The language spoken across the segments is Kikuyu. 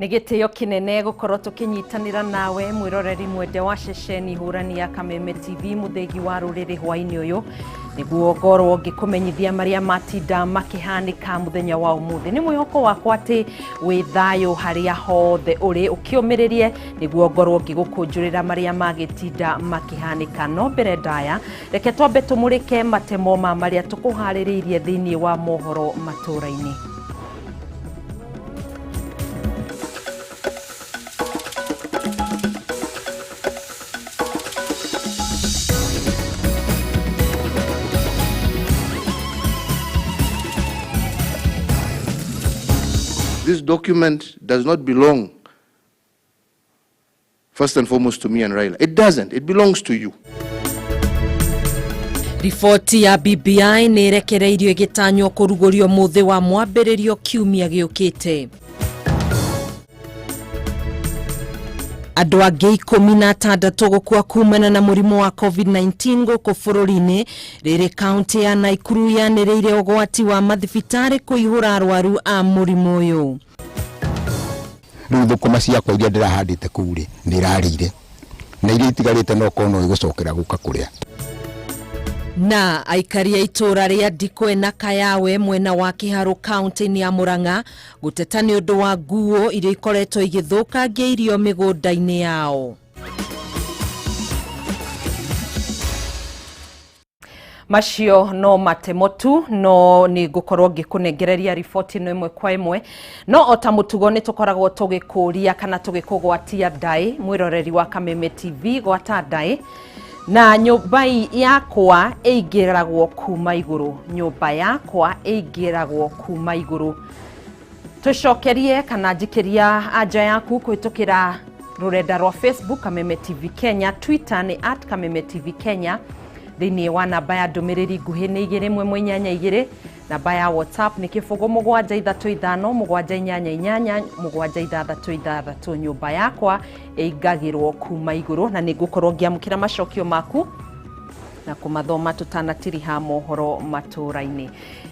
Nĩ gĩtĩo kĩnene gũkorwo tũkĩnyitanĩra nawe mwĩroreri mwende wa ceceni hũrani ya Kameme TV mũthĩgi wa rũrĩrĩ hwaĩ-inĩ ũyũ nĩguo ngorwo ngĩkũmenyithia marĩa matinda makĩhanĩka mũthenya wa ũmũthĩ. Nĩ mwĩhoko wakwa atĩ wĩ thayũ harĩa hothe ũrĩ, ũkĩũmĩrĩrie nĩguo ngorwo ngĩgũkũnjũrĩra marĩa magĩtinda makĩhanĩka. No mbere ndaya, reke twambe tũmũrĩke matemo ma marĩa tũkũharĩrĩirie thĩinĩ wa mohoro matũũra-inĩ. This document does not belong, first and foremost, to me and Raila. It doesn't. It belongs to you. Riboti ya BBI nĩ ĩrekereirio ĩgĩtanywo kũrugũrio mũthĩ wa mwambĩrĩrio kiumia gĩũkĩte. Andũ angĩ 16 gũkua kumana na mũrimũ wa COVID-19 gũkũ bũrũri-inĩ, rĩrĩ kaunti ya Naikuru yanĩrĩire ũgwati wa mathibitarĩ kũihũra arwaru a mũrimũ ũyũ. Rĩu thũkũma ciakwa iria ndĩrahandĩte kũu rĩ, nĩ irarĩire, na iria itigarĩte no korwo no igũcokera gũka kũrĩa. Na aikari a itũũra rĩa Ndikwe na Kayawe mwena wa Kĩharũ kaunti-inĩ ya Murang'a gũteta nĩ ũndũ wa nguo iria ikoretwo igĩthũkangia irio mĩgũnda-inĩ yao. Macio no matemo tu, no nĩ ngũkorwo ngĩkũnengereria riboti ĩno ĩmwe kwa ĩmwe. No o ta mũtugo nĩ tũkoragwo tũgĩkũria kana tũgĩkũgwatia ndaĩ, mwĩroreri wa Kameme TV, gwata ndaĩ. Na nyũmba yakwa ĩingĩragwo kuma igũrũ, nyũmba yakwa ĩingĩragwo kuma igũrũ. Tũcokerie kana njikĩria anja yaku kũhĩtũkĩra rũrenda rwa Facebook Kameme TV Kenya, Twitter nĩ at Kameme TV Kenya, thĩinĩ wa namba ya ndũmĩrĩri nguhĩ nĩ igĩrĩ ĩmwe ĩmwe inyanya igĩrĩ, namba ya WhatsApp nĩ kĩbũgũ mũgwanja ithatũ ithano mũgwanja inyanya inyanya mũgwanja ithathatũ ithathatũ. Nyũmba yakwa ĩingagĩrwo kuma igũrũ, na nĩ ngũkorwo ngĩamũkĩra macokio maku na kũmathoma tũtanatiriha mohoro matũũra-inĩ.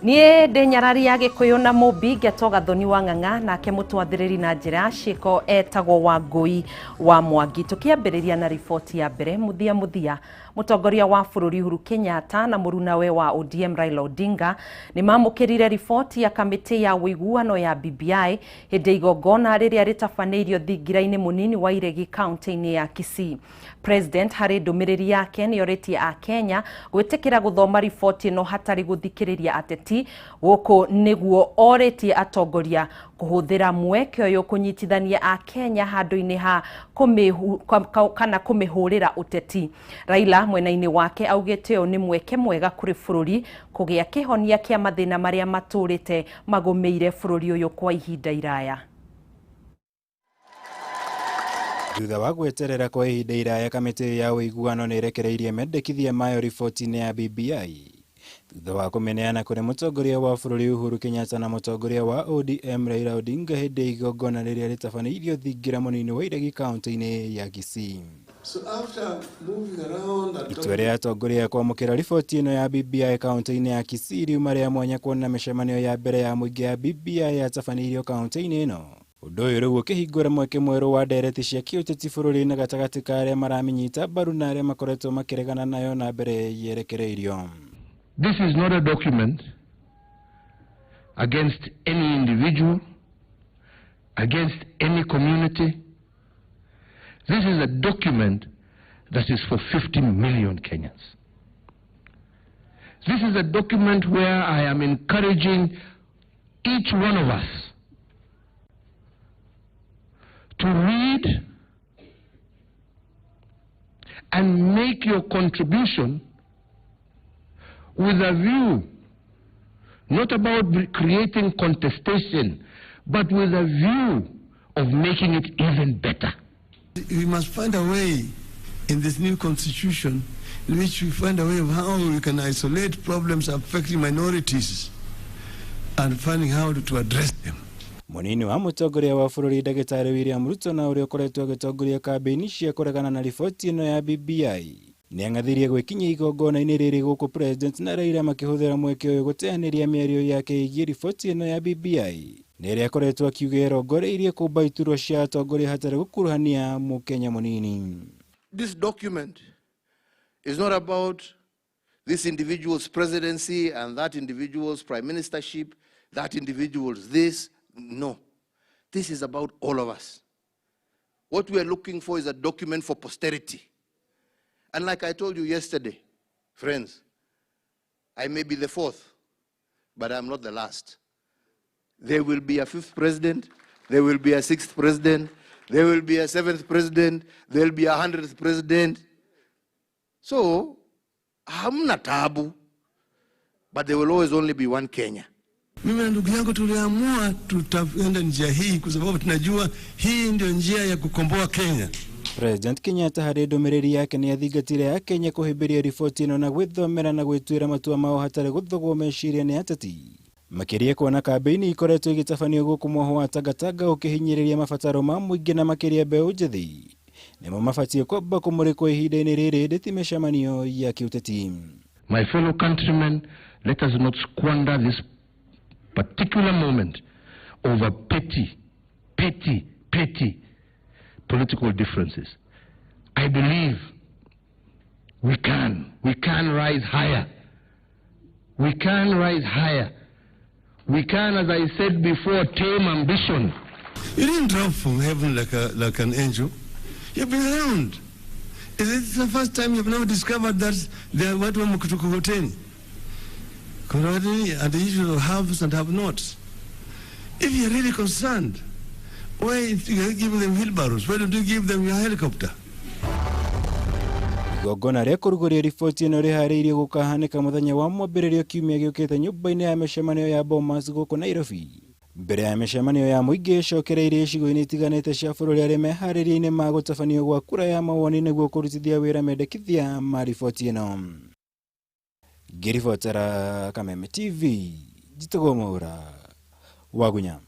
Niĩ ndĩ nyarari ya Gĩkũyũ na Mũmbi ngetwo Gathoni wa Ng'ang'a, nake mũtwathĩrĩri na njĩra ya ciĩko etagwo Wangũi wa Mwangi. Tũkĩambĩrĩria na riboti ya mbere, mũthia mũthia, mũtongoria wa bũrũri Uhuru Kenyatta na mũrunawe wa ODM Raila Odinga nĩ mamũkĩrire riboti ya kamĩtĩ ya ũiguano ya BBI hĩndĩ igongona rĩrĩa rĩtabanĩirio thingira-inĩ mũnini wa Iregi kaunti-inĩ ya Kisii. President harĩ ndũmĩrĩri yake nĩ orĩtie a Kenya gwĩtĩkĩra gũthoma riboti ĩno hatarĩ gũthikĩrĩria ateti. Gũkũ nĩguo orĩtie atongoria kũhũthĩra mweke ũyũ kũnyitithania a Kenya handũ-inĩ ha kana kũmĩhũrĩra ũteti. Raila mwena-inĩ wake augĩte ũyũ nĩ mweke mwega kũrĩ bũrũri kũgĩa kĩhonia kĩa mathĩna marĩa matũrĩte magũmĩire bũrũri ũyũ kwa ihinda iraya. Thutha wa gweterera kwa ihinda iraya, kamĩtĩ ya ũiguano nĩ ĩrekereirie mendekithia mayo riboti-inĩ ya BBI. Thutha wa kũmĩneana kũrĩ mũtongoria wa bũrũri Uhuru Kenyatta na mũtongoria wa ODM Raila Odinga hĩndĩ ya igongona rĩrĩa rĩtabanĩirio thingira mũnini wa Iregi kaunti-inĩ ya Kisii. Itua rĩa atongoria kwamũkĩra riboti ĩno ya BBI kaunti-inĩ ya Kisii riuma rĩa mwanya kuona mĩcemanio ya mbere ya mũingĩ ya BBI yatabanĩirio kaunti-inĩ ĩno. Ũndũ ũyũ rĩu ũkĩhingũra mweke mwerũ wa ndereti cia kĩũteti bũrũri-inĩ gatagatĩ ka arĩa maramĩnyita mbaru na arĩa makoretwo makĩregana nayo na mbere yerekereirio. This is not a document against any individual, against any community. This is a document that is for 50 million Kenyans. This is a document where I am encouraging each one of us to read and make your contribution with a view, not about creating contestation, but with a view of making it even better. We must find a way in this new constitution in which we find a way of how we can isolate problems affecting minorities and finding how to address them. Mũnini wa mũtongoria wa bũrũri Ndagĩtarĩ William Ruto na ũrĩa ũkoretwo agĩtongoria kambĩini cia kũregana na riboti ĩno ya BBI nĩang'athirie gwĩkinyia igongona-inĩ rĩrĩ gũkũ President na Raila makĩhũthĩra mweke ũyũ gũteanĩria mĩario yake ĩgiĩ riboti ĩno ya BBI. Nĩ ĩrĩa akoretwo akiuga ĩrongoreirie kũmba iturwa cia atongoria hatarĩ gũkuruhania mũkenya mũnini. This document is not about this individual's presidency and that individual's prime ministership, that individual's this. No. This is about all of us. What we are looking for is a document for posterity. And like I told you yesterday, friends, I may be the fourth, but I'm not the last. There will be a fifth president, there will be a sixth president, there will be a seventh president, there will be a 100th president. So, hamna tabu, but there will always only be one Kenya. Mimi na ndugu yangu tuliamua tutaenda njia hii kwa sababu tunajua hii ndio njia ya kukomboa Kenya. President Kenyatta harĩ ndũmĩrĩri yake nĩ athingatire akenya kũhĩmbĩria riboti ĩno na gwĩthomera na gwĩtuĩra matua mao hatarĩ gũthogwo meciria nĩ ateti. Makĩria kuona kambĩini ikoretwo igĩtabanio gũkũ mwoho wa Tangatanga ũkĩhinyĩrĩria mabataro ma mũingĩ na makĩria mbeũ njĩthĩ nĩmo mabatiĩ kwamba kũmũrĩkwo ihinda-inĩ rĩrĩ ndĩti mĩcemanio ya kĩũteti. My fellow countrymen, let us not squander this particular moment over petty, petty, petty political differences. I believe we can rise higher. We can rise higher. We can, as I said before, tame ambition. You didn't drop from heaven like an angel. You've been around. Is it the first time you've now discovered that there are watu wa mkokoteni? And the issue of haves and have-nots. If you're really concerned, why you give them wheelbarrows? Why don't you give them your helicopter? Igongona rĩa kũrugũria riboti ĩno rĩharĩirio gũkahanĩka mũthenya wa mwambĩrĩrio kiumia gĩũkĩte nyũmba-inĩ ya mĩcemanio ya Bomas gũkũ Nairobi. Mbere ya mĩcemanio ya mũingĩ ĩcokereirie icigo-inĩ itiganĩte cia bũrũri arĩa meharĩria-inĩ ma gũtabanio gwa kura ya mawoni nĩguo kũrutithia wĩra mendekithia ma riboti ĩno. Ngĩribotera Kameme TV, njĩtagwo Mwaura Wagunya.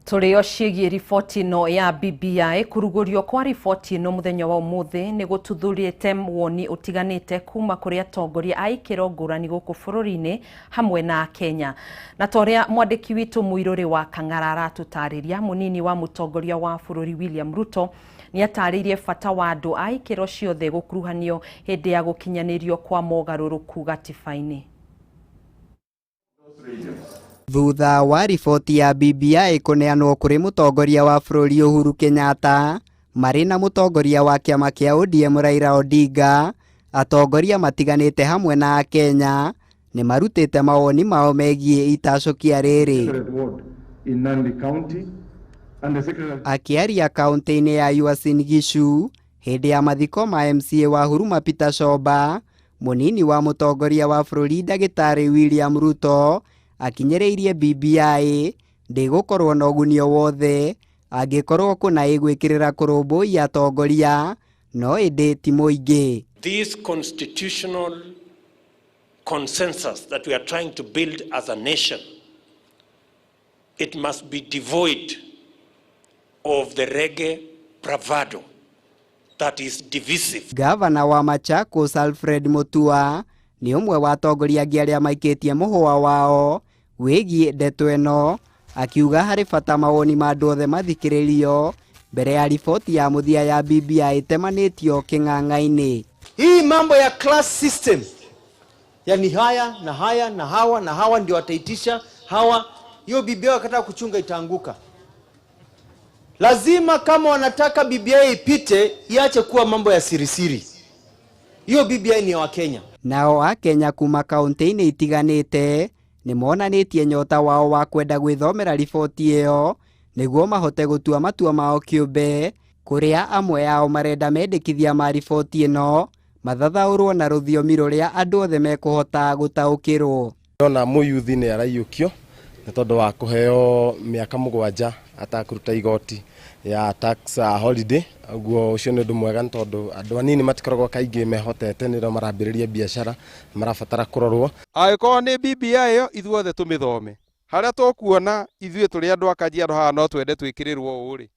Tũrĩo ciĩgiĩ riboti ĩno ya BBI. Kũrugũrio kwa riboti ĩno mũthenya wa ũmũthĩ nĩ gũtuthũrĩte woni ũtiganĩte kuma kũrĩ atongoria a ikĩro ngũrani gũkũ bũrũri-inĩ hamwe na Kenya. Na ta ũrĩa mwandĩki witũ Mũirũrĩ wa Kang'ara aratũtarĩria, mũnini wa mũtongoria wa bũrũri William Ruto nĩ atarĩirie bata wa andũ a ikĩro ciothe gũkuruhanio hĩndĩ ya gũkinyanĩrio kwa mogarũrũku gatiba-inĩ. Thutha wa riboti ya BBI kũneanwo kũrĩ mũtongoria wa bũrũri Uhuru Kenyatta marĩ na mũtongoria wa kĩama kĩa ODM Raila Odinga, atongoria matiganĩte hamwe na akenya nĩ marutĩte mawoni mao megiĩ itacũkia rĩrĩ. Akĩaria kaunti-inĩ ya Uasin Gishu hĩndĩ ya mathiko ma MCA wa Huruma Peter Shoba, mũnini wa mũtongoria wa bũrũri ndagĩtarĩ William Ruto akinyĩrĩirie BBI ndĩgũkorwo na ũguni o wothe angĩkorwo kũna ĩgwĩkĩrĩra kũrũmbũiya atongoria no ĩndĩ ti mũingĩ. This constitutional consensus that we are trying to build as a nation, it must be devoid of the reggae bravado that is divisive. Gavana wa Machakos Alfred Mutua nĩ ũmwe wa atongoria angĩ arĩa maikĩtie mũhũa wao wĩgiĩ ndeto ĩno, akiuga harĩ bata mawoni ma andũ othe mathikĩrĩrio mbere ya riboti ya mũthia ya BBI ĩtemanĩtio kĩng'ang'a-inĩ. Hii mambo ya class system, yani haya na haya na hawa na hawa ndio wataitisha hawa, hiyo BBI wakataka kuchunga itaanguka. Lazima kama wanataka BBI ipite, iache kuwa mambo ya sirisiri. Hiyo BBI ni ya Wakenya. Nao akenya kuma kaunti-inĩ itiganĩte nĩ monanĩtie nyota wao wa kwenda gwĩthomera riboti ĩyo nĩguo mahote gũtua matua mao kĩũmbe, kũrĩa amwe ao marenda mendekithia ma riboti ĩno mathathaũrwo na rũthiomi rũrĩa andũ othe mekũhota gũtaũkĩrwo. Ndona mũyuthi nĩ araiyũkio nĩ tondũ wa kũheo mĩaka 7 atakũruta igoti ya tax holiday, ũguo ũcio nĩ ũndũ mwega nĩ tondũ andũ anini matikoragwo kaingĩ mehotete nĩrĩo marambĩrĩria biacara marabatara kũrorwo. Angĩkorwo nĩ BBI ĩyo ithuothe tũmĩthome harĩa tũkuona ithuĩ tũrĩ andũ a Kajiado haha no twende twĩkĩrĩrwo ũũ rĩ,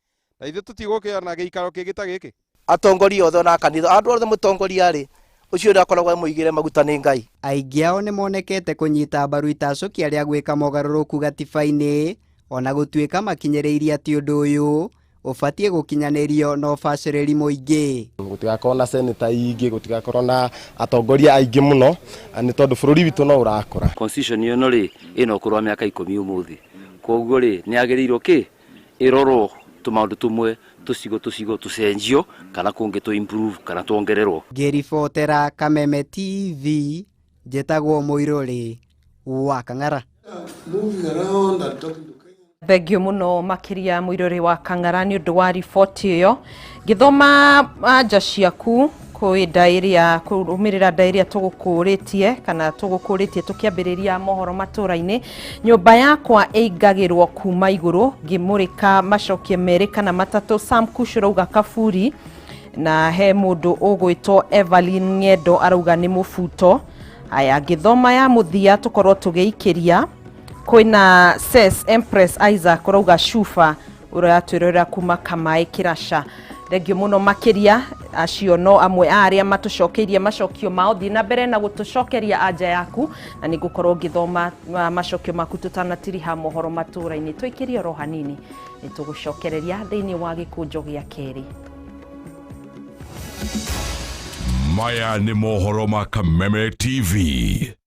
na ithuĩ tũtigũkĩona gĩikaro kĩngĩ ta gĩkĩ. Atongoria othe ona kanitha andũ othe mũtongoria rĩ ũcio ndakoragwo mũigĩre maguta nĩ Ngai. Aingĩ ao nĩ monekete kũnyita mbaru itacũkia rĩa gwĩka mogarũrũku gatiba-inĩ Ona gũtuĩka makinyĩrĩirie atĩ ũndũ ũyũ ũbatiĩ gũkinyanĩrio na ũbacĩrĩri mũingĩ. Gũtigakorwo na seneta aingĩ, gũtigakorwo na atongoria aingĩ mũno, nĩ tondũ bũrũri witũ no ũrakũra. Constitution ĩno rĩ ĩna ũkũrũ wa mĩaka 10 ũmũthĩ, koguo rĩ nĩ yagĩrĩirwo kĩ ĩrorwo tũmaũndũ tũmwe tũcigo tũcigo tũcenjio kana kũngĩ tũ improve kana tuongererwo. Ngĩribotera Kameme TV, njĩtagwo Mũirũrĩ wa Kang'ara. Thengio mũno makĩria Mũirũrĩ wa Kang'ara nĩ ũndũ wa riboti ĩyo. Ngĩthoma anja ciaku kwĩ ndaĩ kũrũmĩrĩra ndaĩ ĩrĩa tũgũkũrĩtie kana tũgũkũrĩtie tũkĩambĩrĩria mohoro matũra-inĩ, nyũmba yakwa ĩingagĩrwo kuma igũrũ, ngĩmũrĩka macokio merĩ kana matatũ. Sam Kush ũrauga kaburi, na he mũndũ ũgwĩtwo Evelyn Ng'endo arauga nĩ mũbuto. Aya, ngĩthoma ya mũthia tũkorwo tũgĩikĩria kwĩna Ses Empress Isaac ũrauga cuba, ũratwĩrorera kuma Kamaĩ Kĩraca. Thengio mũno makĩria, acio no amwe a arĩa matũcokeirie macokio mao. Thiĩ na mbere na gũtũcokeria anja yaku na nĩ ngũkorwo ngĩthoma macokio maku tũtanatiriha mohoro matũra-inĩ. Tũikĩrie oro hanini nĩ tũgũcokereria thĩinĩ wa gĩkũnjo gĩa kerĩ. Maya nĩ mohoro ma Kameme TV.